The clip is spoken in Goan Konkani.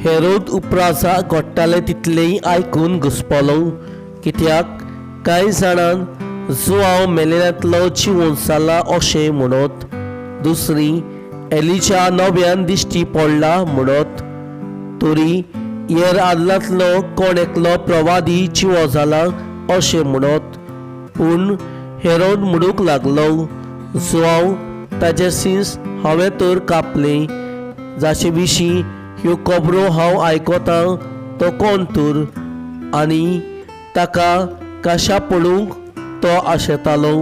हेरोद उपराजा घडटालें तितलेंय आयकून घुस्पलो, कित्याक कांय जाणां जुआंव मेलेल्यांतलो जिवंत जाला अशें म्हणत, दुसरीं एलिजा नव्यान दिश्टी पडला म्हणत, तरी हेर आदलांतलो कोण एकलो प्रवादी जिवो जाला अशें म्हणत. पूण हेरोद म्हणूंक लागलो, जुआंव ताजें शींस हांवें तर कापलें, जाचे विशीं ह्यो खबरो हांव आयकतां तो कोण तर? आनी ताका काशा पडूंक तो आशेतालो.